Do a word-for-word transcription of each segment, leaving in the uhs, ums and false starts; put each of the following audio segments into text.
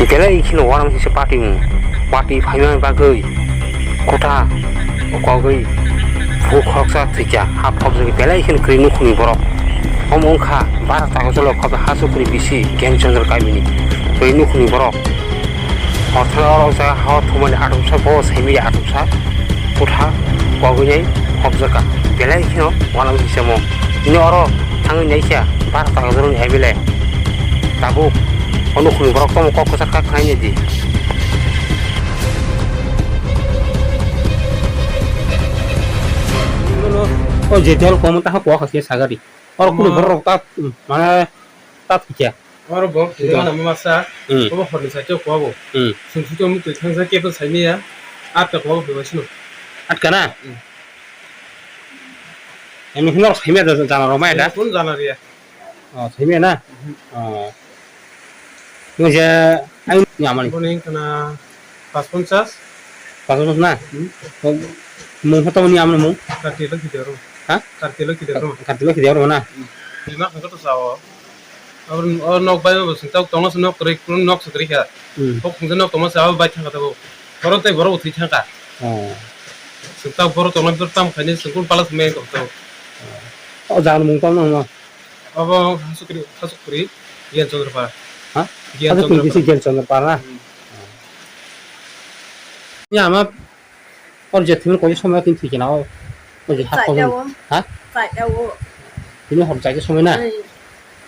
Belai kheno uanama kisa party mung. Party phaimani bagwi kotha kogwi bukhuk khoroksa thwikha, ha phobjagwi belai kheno kwrwi nukhungni borok. Omo wngkha bara takjolo khobe ha sukhri bisi Gyan Chandra kamini kwrwi nukhungni borok. Horthana oro jaga ha thumani atumsa bo saimaya atumsa kotha kogwi nai phobjakha. Belai kheno uanama kisa mo. Bini oro thangwi naikha bara takjoloni M L A. Tabuk o nukhungni borok tamo kok kwchak kha khlaina di. O je dol komo ta ha kuwa kha se sagari. Oro kunu borok ta mane ta thikya. Oro borok thikya na masa. Hmm. Obo horni site kuwa bo. Hmm. Sum site muk twi thangsa ke to saimaya. Atka kuwa bo bebasino. Atka na? Hmm. Emi hinor saimaya jana roma eta. Kun jana riya. Oh, thwimaya na? Mhm. Oh. Nwng je ang ni amani. Boni wngkha na pas ponchas. Pas ponchas na? Mhm. Oh, mung kha tamoni amani mung? Karti lo kide oro. Ha? Karti lo kide oro. Karti lo kide oro na? Mhm. Lima kha to sao. Abo, o nok bai bo sing tok tongma se nok kwrwi, nok se kwrwi kha. Hmm. Kok khungsa nok tongma se abo bai thangkha tabuk. Borok tei borok bo thwi thangkha. Oh. Sing tok borok tongma se tam khaini sing kun pala se meng tok tabuk. Oh, jagani mung tamo no? Abo Hasukri, Hasukri, Gyan Chandrapara. Ha? Gyan Hasukri Chandrapara. Bisi Gyan Chandrapara na? Hmm. Ni ama, or je thimil koi somoi tin thikena o. O je hak Chai koi. Jawo. Ha? Chai jawo. Tini hor chai somoi na? Hmm.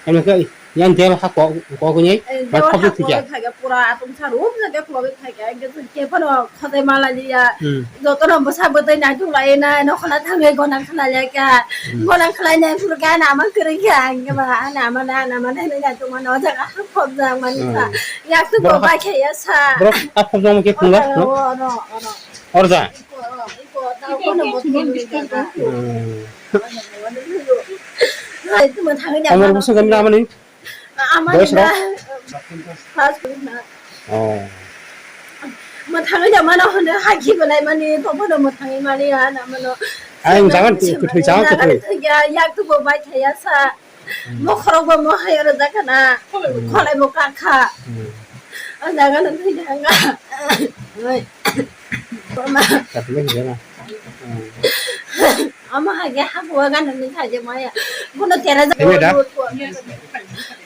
Ano ke, yang dia hak ko, ko ko ni? Eh, ma dia khop hak thikya. Ko thikya, pura atum sa room na dia ko thikya. Ke phano khotai mala liya. Hmm. Jotono bwsa bwtwi naituk lai na, nokhola thangwi gonang khlai lai kha. Hmm. Gonang khlai nai phuru kha, nama kwrwi kha, ang khe ba, nama na, nama na, hinwi naituk mano, o jaga ha khobjak mani kha. Hmm. Yak tu bo bai khe ya sa. Borok a khobjak mo khe khungla, no? Ono, ono, ono. Orja? Iko, iko, tao kono mo khobjak kha. Hmm. Hai, tu mo thangwi na. Amar busa gani amani? Amani boys na, rok? First group na. Oh. Mwthangwi da mano hwnwi haki belai mani, tongphano mwthangwi mani, ha na mano. Ang jagan kwthwi, jagan kwthwi. Yak tubo bai thaya sa. Hmm. Mokhorok bo mohai oro jakana. Hmm. Kholai bo kakha. Hmm. O jaga no thwi janga. Oi. Mama. Katulung jana. Hmm. Ama hage habuwa gana ni thaje maya. Kuno tera ja. Ebe da?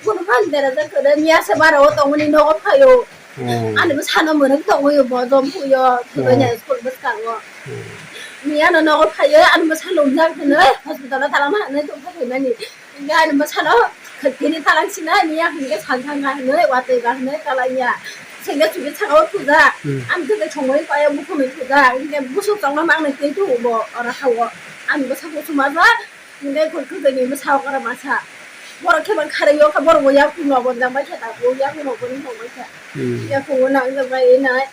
Kuno phan tera ja kore miya se bara o tongoni nogo phayo. Hmm. Ani bo sano murung tongo yo bo jom puyo. Hmm. Puyo nya school bwskango. Hmm. Miya no nogo phayo ani bo sano umjak hino hospital o talama hano tong phayo nani. Hinkhe ani bwsano khwtini talang sinai miya hinkhe salsa wngkha hinwi watwi ba hinwi kalaiya. Sengkhe chukhe saka o thujak. Hmm. Ang tei songwi kaya bukhumwi thujak. Hinkhe busuk chongma mangni twi tubu bo oro ha o. Ang bwsa kuchuma jak. Hinkhe khwtwini bwsa o kara masa. Borok khe bang kharwi o kha borok bo yakung rok bo jang bai khe ta bo yakung rok bo nang bai kha. Hmm. Yakung o nang jak bai nai.